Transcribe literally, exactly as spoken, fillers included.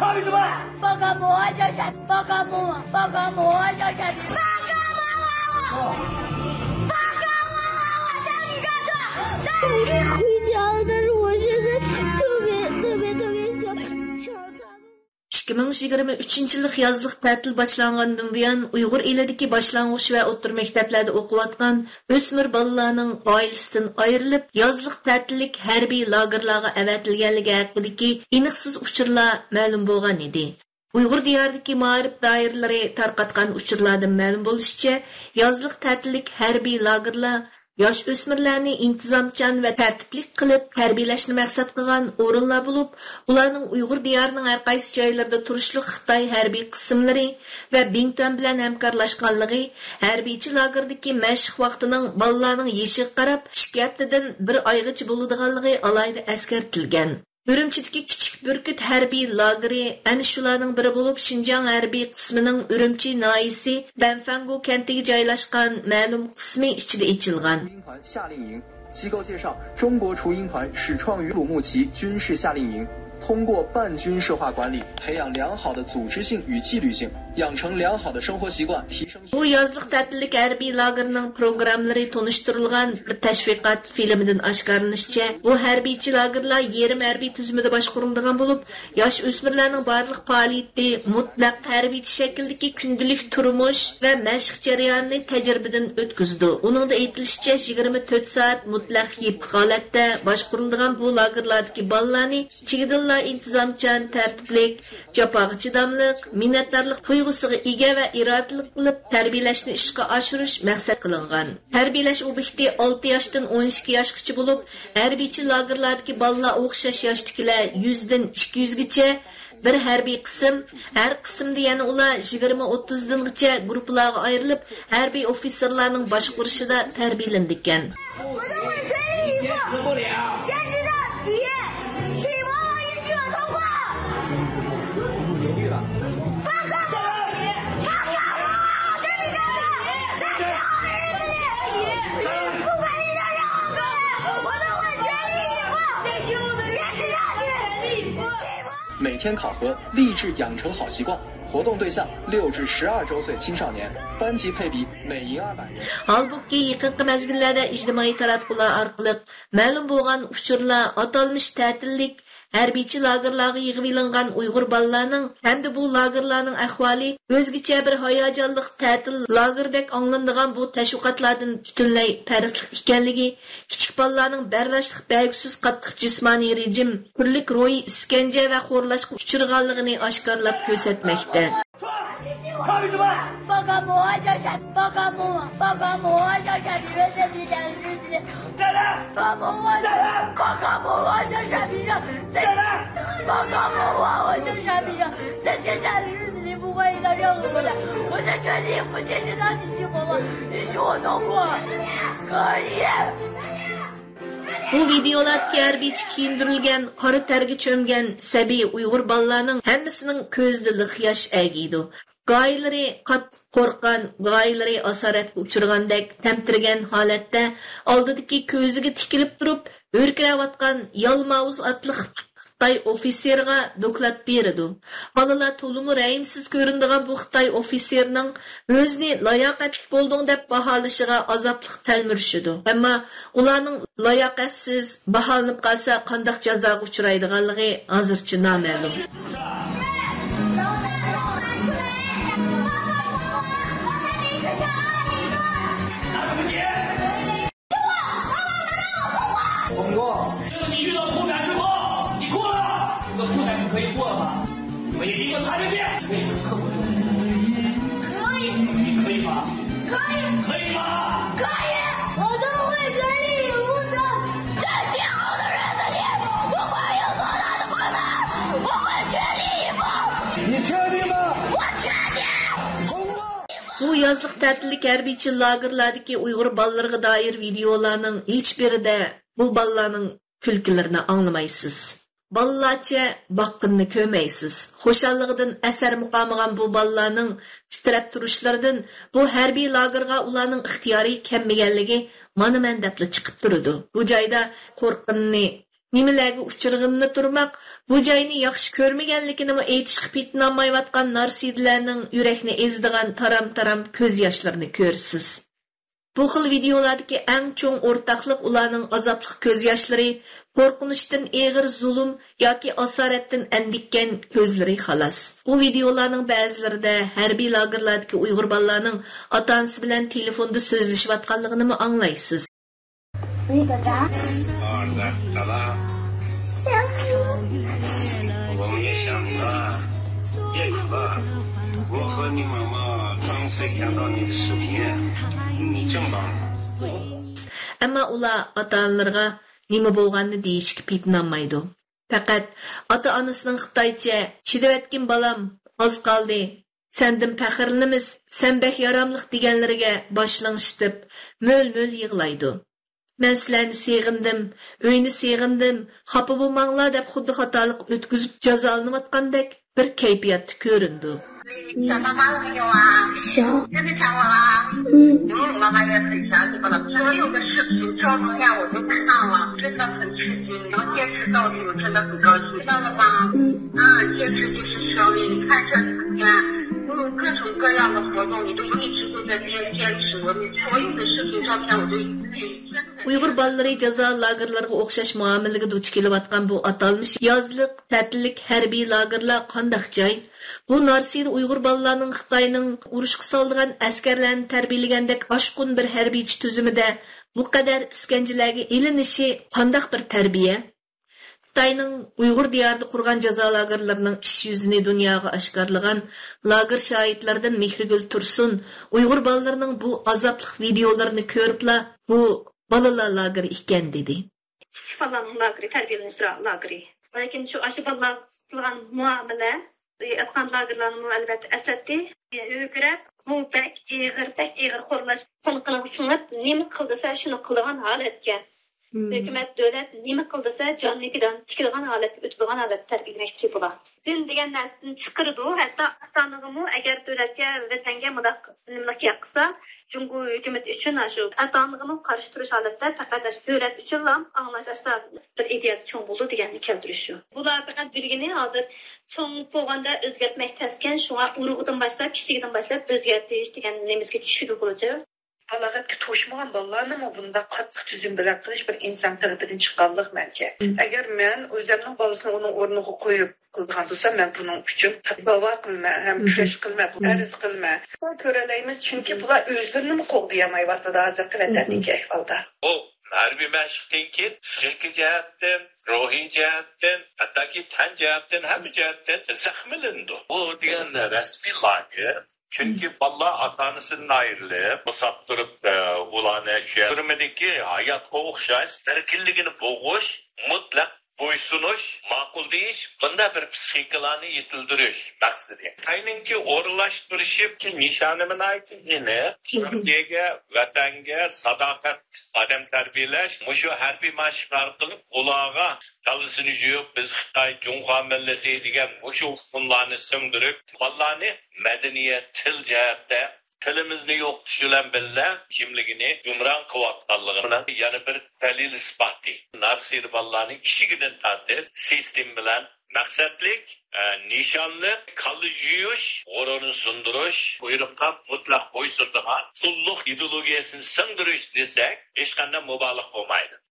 放什么？报告魔王叫下，报告魔王，报告魔王叫下去。报告魔王，我，报告魔王，我叫你干的，叫你。回家了，但是我现在特别特别特别想想他。 ئىككى مىڭ يىگىرمە ئۈچىنچى يىللىق يازلىق تەتىل باشلانغاندىن بۇيان، ئۇيغۇر ئېلىدىكى باشلانغۇچ ۋە ئوتتۇرا مەكتەپلەردە ئوقۇۋاتقان ئۆسمۈر بالىلارنىڭ ئائىلىسىدىن ئايرىلىپ، يازلىق تەتىللىك ھەربىي لاگېرلارغا ئەۋەتىلگەنلىكى ھەققىدىكى ئېنىقسىز ئۇچۇرلار مەلۇم بولغان ئىدى. ئۇيغۇر دىيارىدىكى مائارىپ دائىرىلىرى تارقاتقان ئۇچۇرلاردىن مەلۇم بولۇشىچە، يازلىق تەتىللىك ھەربىي لاگېرلار ياش ئۆسمۈرلەرنى ئىنتىزامچان ۋە تەرتىپلىك قىلىپ تەربىيەلەشنى مەقسەت قىلغان ئورۇنلار بولۇپ، ئۇلارنىڭ ئۇيغۇر دىيارىنىڭ ھەر قايسى جايلىرىدا تۇرۇشلۇق خىتاي ھەربىي قىسىملىرى ۋە بىڭتۈەن بىلەن ھەمكارلاشقانلىقى، ھەربىيچە لاگېردىكى مەشىق ۋاقتىنىڭ بالىلارنىڭ يېشىغا قاراپ ئىككى ھەپتىدىن بىر ئايغىچە بولىدىغانلىقى ئالاھىدە ئەسكەرتىلگەن. ئۈرۈمچىدىكى كىچىك بۈركۈت ھەربىي لاگېرى ئەنە شۇلارنىڭ بىرى بولۇپ، شىنجاڭ ھەربىي قىسمىنىڭ ئۈرۈمچى ناھىيىسى بەنفەنگو كەنتىگە جايلاشقان مەلۇم قىسمى ئىچىدە ئېچىلغان. 兵团夏令营，机构介绍，中国厨鹰团始创于乌鲁木齐军事夏令营，通过半军事化管理，培养良好的组织性与纪律性，养成良好的生活习惯，提升 بۇ يازلىق تەتىللىك ھەربىي لاگېرنىڭ پروگراممىلىرى تونۇشتۇرۇلغان بىر تەشۋىقات فىلىمىدىن ئاشكارىلىنىشىچە، بۇ ھەربىيچە لاگېرلار يېرىم ھەربىي تۈزۈمدە باشقۇرۇلىدىغان بولۇپ، ياش ئۆسمۈرلەرنىڭ بارلىق پائالىيىتى مۇتلەق ھەربىيچە شەكىلدىكى كۈندىلىك تۇرمۇش ۋە مەشىق جەريانىنى تەجرىبىدىن ئۆتكۈزىدۇ. ئۇنىڭدا ئېيتىلىشىچە، يىگىرمە تۆت سائەت مۇتلەق يېپىق ھالەتتە باشقۇرۇلىدىغان بۇ لاگېرلاردىكى بالىلارنى ئىچىگىدىنلا ئىنتىزامچان، تەرتىپلىك، جاپاغا چىداملىق، مىننەتدارلىق تۇيغۇسىغا ئىگە ۋە ئىرادىلىك قىلىپ تەربىيەلەشنى ئىشقا ئاشۇرۇش مەقسەت قىلىنغان. تەربىيەلەش ئوبيېكتى ئالتە ياشتىن ئون ئىككى ياشقىچە بولۇپ، ھەربىيچە لاگېرلاردىكى بالىلار ئوخشاش ياشتىكىلەر يۈزدىن ئىككى يۈزگىچە، بىر ھەربىي قىسىم، ھەر قىسىمدا يەنە ئۇلار يىگىرمە ئوتتۇز دىنغىچە گۇرۇپپىلارغا ئايرىلىپ، ھەربىي ئوفىتسېرلارنىڭ باشقۇرۇشىدا تەربىيەلىنىدىكەن.每天考核，励志养成好习惯。活动对象六至十二周岁青少年，班级配比每营二百人。ھالبۇكى، يېقىنقى مەزگىللەردە ئىجتىمائىي تاراتقۇلار ئارقىلىق مەلۇم بولغان ئۇچۇرلار ئاتالمىش تەتىللىك ھەربىيچە لاگېرلارغا يىغىۋېلىنغان ئۇيغۇر بالىلارنىڭ ھەمدە بۇ لاگېرلارنىڭ ئەھۋالى ئۆزگىچە بىر ھاياجانلىق تەتىل لاگېرىدەك ئاڭلىنىدىغان بۇ تەشۋىقاتلاردىن پۈتۈنلەي پەرقلىق ئىكەنلىكى، كىچىك بالىلارنىڭ بەرداشلىق بەرگۈسىز قاتتىق جىسمانىي رېجىم، تۈرلۈك روھىي ئىسكەنجە ۋە خورلاشقا ئۇچرىغانلىقىنى ئاشكارىلاپ كۆرسەتمەكتە. 报告魔王叫下，报告魔王，报告魔王叫下去，人生比较日子。报告魔王，报告魔王叫下比上，这，报告魔王，我叫下比上，这接下来的日子里不会遇到任何困难，我是全力以赴坚持到紧急魔王，允许我通过，可以。 بۇ ۋىدىيولاردىكى ھەربىيچە كىيىندۈرۈلگەن، قارا تەرگە چۆمگەن سەبىي ئۇيغۇر بالىلارنىڭ ھەممىسىنىڭ كۆزىدە لىق ياش ئەگىيدۇ. گاھىلىرى قاتتىق قورققان، گاھىلىرى ئاسارەتكە ئۇچرىغاندەك تەمتىرىگەن ھالەتتە ئالدىدىكى كۆزىگە تىكىلىپ تۇرۇپ ھۆركىرەۋاتقان يالماۋۇز ئاتلىق خىتاي ئوفىتسېرىغا دوكلات بېرىدۇ. بالىلار تولىمۇ رەھىمسىز كۆرۈنىدىغان بۇ خىتاي ئوفىتسېرىنىڭ ئۆزىنى لاياقەتلىك بولدۇڭ دەپ باھالىشىغا ئازابلىق تەلمۈرۈشىدۇ. ئەمما ئۇلارنىڭ لاياقەتسىز باھالىنىپ قالسا قانداق جازاغا ئۇچرايدىغانلىقى ھازىرچە نامەلۇم. 通过。你遇到困难之后，你过了，这个困难你可以过了吗？你给我擦亮点，可以克服这个困难。可以。你可以吗？可以。可以吗？可以。我都会全力以赴的。在今后的日子里，不管有多大的困难，我会全力以赴。你确定吗？我确定。通过。 بۇ يازلىق تەتىللىك ھەربىيچە لاگېرلاردىكى ئۇيغۇر بالىلىرىغا دائىر ۋىدىيولارنىڭ ھېچبىرىدە بۇ بالىلارنىڭ كۈلكىلىرىنى ئاڭلىمايسىز. بالىلارچە باققىنىنى كۆرمەيسىز. خۇشاللىقىدىن ئەسەرمۇ قالمىغان بۇ بالىلارنىڭ تىترەپ تۇرۇشلىرىدىن بۇ ھەربىي لاگېرغا ئۇلارنىڭ ئىختىيارى كەلمىگەنلىكى مانا مەن دەپلا چىقىپ تۇرىدۇ. بۇ جايدا قورققىنىنى نېمىلەرگە ئۇچرىغىنىنى تۇرماق، بۇ جاينى ياخشى كۆرمىگەنلىكىنىمۇ ئېيتىشقا پېتىنالمايۋاتقان نارسىدىلەرنىڭ يۈرەكنى ئېزىدىغان تارام-تارام كۆز ياشلىرىنى كۆرىسىز. بۇ خىل ۋىدىيولاردىكى ئەڭ چوڭ ئورتاقلىق ئۇلارنىڭ ئازابلىق كۆز ياشلىرى، قورقۇنچتىن ئېغىر زۇلۇم ياكى ئاسارەتتىن ئەندىككەن كۆزلىرى خالاس. بۇ ۋىدىيولارنىڭ بەزىلىرىدە ھەربىي لاگېرلاردىكى ئۇيغۇر بالىلارنىڭ ئاتا-ئانىسى بىلەن تېلېفوندا سۆزلىشىۋاتقانلىقىنىمۇ ئاڭلايسىز. ئەمما ئۇلار ئاتا-ئانىلىرىغا نېمە بولغاننى دېيىشكە پېتىنالمايدۇ. پەقەت ئاتا-ئانىسىنىڭ خىتايچە «چىدىۋەتكىن بالام، ئاز قالدى، سەندىن پەخىرلىنىمىز، سەن بەك ياراملىق» دېگەنلىرىگە باش لىڭشىتىپ، مۆل-مۆل يىغلايدۇ. «مەن سىلەرنى سېغىندىم، ئۆينى سېغىندىم، خاپا بولماڭلار» دەپ خۇددى خاتالىق ئۆتكۈزۈپ جازالىنىۋاتقاندەك بىر كەيپىياتتا كۆرۈنىدۇ. 想妈妈了没有啊？想。真的想我啊？嗯。有没有妈妈也很想你们了？所有的视频照片我都看了，真的很吃惊，能坚持到底，我真的很高兴，知道了吗？嗯。嗯，坚持就是胜利。你看这几天，我有各种各样的活动，你都一直都在坚坚持。我，你所有的视频照片，我都一直 ئۇيغۇر بالىلىرى جازا لاگېرلىرىغا ئوخشاش مۇئامىلىگە دۇچ كېلىۋاتقان بۇ ئاتالمىش يازلىق تەتىللىك ھەربىي لاگېرلار قانداق جاي؟ بۇ نارسىدە ئۇيغۇر بالىلارنىڭ خىتاينىڭ ئۇرۇشقا سالىدىغان ئەسكەرلەرنى تەربىيەلىگەندەك ئاشقۇن بىر ھەربىيچى تۈزۈمىدە بۇ قەدەر ئىسكەنجىلەرگە ئېلىنىشى قانداق بىر تەربىيە؟ خىتاينىڭ ئۇيغۇر دىيارىدا قۇرغان جازا لاگېرلىرىنىڭ ئىش يۈزىنى دۇنياغا ئاشكارىلىغان لاگېر شاھىتلىرىدىن مېھرىگۈل تۇرسۇن ئۇيغۇر بالىلىرىنىڭ بۇ ئازابلىق ۋىدىيولىرىنى كۆرۈپلا، بۇ بالىلار لاگېرى ئىكەن، دېدى. كىچىك بالىلارنىڭ لاگېرى، تەربىيەلىنىش لاگېرى. لېكىن شۇ ئاشۇ بالىلارغا قىلغان مۇئامىلە، ئېيتقان لاگېرلارنىمۇ ئەلۋەتتە ئەسلەتتى. ھۆركىرەپ، بۇ بەك ئېغىر، بەك ئېغىر خورلاش، قان قېنىغا سىڭىپ، نېمە قىل دېسە، شۇنى قىلىدىغان ھالەتكە. ھۆكۈمەت، دۆلەت نېمە قىل دېسە، جاننى پىدانى تىكىدىغان ھالەتكە ئۆتىدىغان ھالەتتە تەربىيەلىمەكچى بۇلار. دىن دېگەن نەرسىدىن چىقىرىدۇ. ھەتتا ئاتا-ئانىغىمۇ، ئەگەر دۆلەتكە، ۋەتەنگە مۇنداق نېمىلىك يەتكۈزسە، جۇڭگو ھۆكۈمىتى ئۈچۈن ئاشۇ ئاتا-ئانىغىمۇ قارشى تۇرۇش ھالەتتە، پەقەت ئاشۇ دۆلەت ئۈچۈنلا ئاڭلاش، ئاشۇنداق بىر ئىدىيەدە چوڭ بولىدۇ دېگەننى كەلتۈرۈش شۇ. بۇلار پەقەت بىلگىنى ھازىر چوڭ بولغاندا ئۆزگەرتمەك تەسكەن، شۇڭا ئۇرۇقىدىن باشلاپ، كىچىكىدىن باشلاپ ئۆزگەرتىش دېگەن نېمىسىگە چۈشىدۇ بولىدۇ. بالاغەتكە توشمىغان بالىلارنىمۇ بۇنداق قاتتىق تۈزۈم بىلەن قىلىش بىر ئىنسان تەلىپىدىن چىققانلىق مەنچە. مم. ئەگەر مەن ئۆزۈمنىڭ بالىسىنى ئۇنىڭ ئورنىغا قويۇپ قىلىدىغان بولسام، مەن بۇنىڭ ئۈچۈن داۋا قىلىمەن ھەم مم. كۈرەش قىلىمەن، مم. ئەرز قىلىمەن. كۆرەلەيمىز، چۈنكى مم. بۇلار ئۆزلىرىنىمۇ قوغدىيالمايۋاتىدۇ ھازىرقى مم. ۋەتەندىكى ئەھۋالدا. بۇ ھەربىي مەشىقتىن كېيىن پسىخىكا جەھەتتىن، روھىي جەھەتتىن، ھەتتاكى تەن جەھەتتىن، ھەممە جەھەتتىن زەخىملىنىدۇ. بۇ دېگەن رەسمىي لاگېر. چۈنكى بالىلار ئاتا-ئانىسىدىن ئايرىلىپ، بوشاپ تۇرۇپ، ئە، ئۇلارنى شۇ يەر تۈرمىدىكى ھاياتقا ئوخشاش ئەركىنلىكىنى بوغۇش، مۇتلەق بويسۇنۇش، ماقۇل دېيىش، بۇنداق بىر پسىخىكىلارنى يېتىلدۈرۈش مەقسىتى. خىتاينىڭكى ئورۇنلاشتۇرۇشى نىشانىمۇ ناھايىتى ئېنىق. مم. تۈركىيەگە، ۋەتەنگە ساداقەت ئادەم تەربىيەلەش، مۇشۇ ھەربىي مەشىق ئارقىلىق ئۇلارغا كاللىسىنى يۇيۇپ، بىز خىتاي، جۇڭخۇا مىللىتى دېگەن مۇشۇ ئۇقۇملارنى سىڭدۈرۈپ، بالىلارنى مەدەنىيەت، تىل جەھەتتە تىلىمىزنى يوقىتىش بىلەن بىللە، كىملىكىنى گۇمران قىلىۋاتقانلىقىنىڭ يەنە بىر دەلىل ئىسپاتى. نارسىدە بالىلارنى ئىشىكىدىن تارتىپ، سىستېما بىلەن مەقسەتلىك، ئە، نىشانلىق كاللا يۇيۇش، غۇرۇرىنى سۇندۇرۇش، بۇيرۇققا مۇتلەق بويسۇنىدىغان قۇللۇق ئىدېئولوگىيەسىنى سىڭدۈرۈش دېسەك، ھېچقانداق مۇبالىغە بولمايدۇ.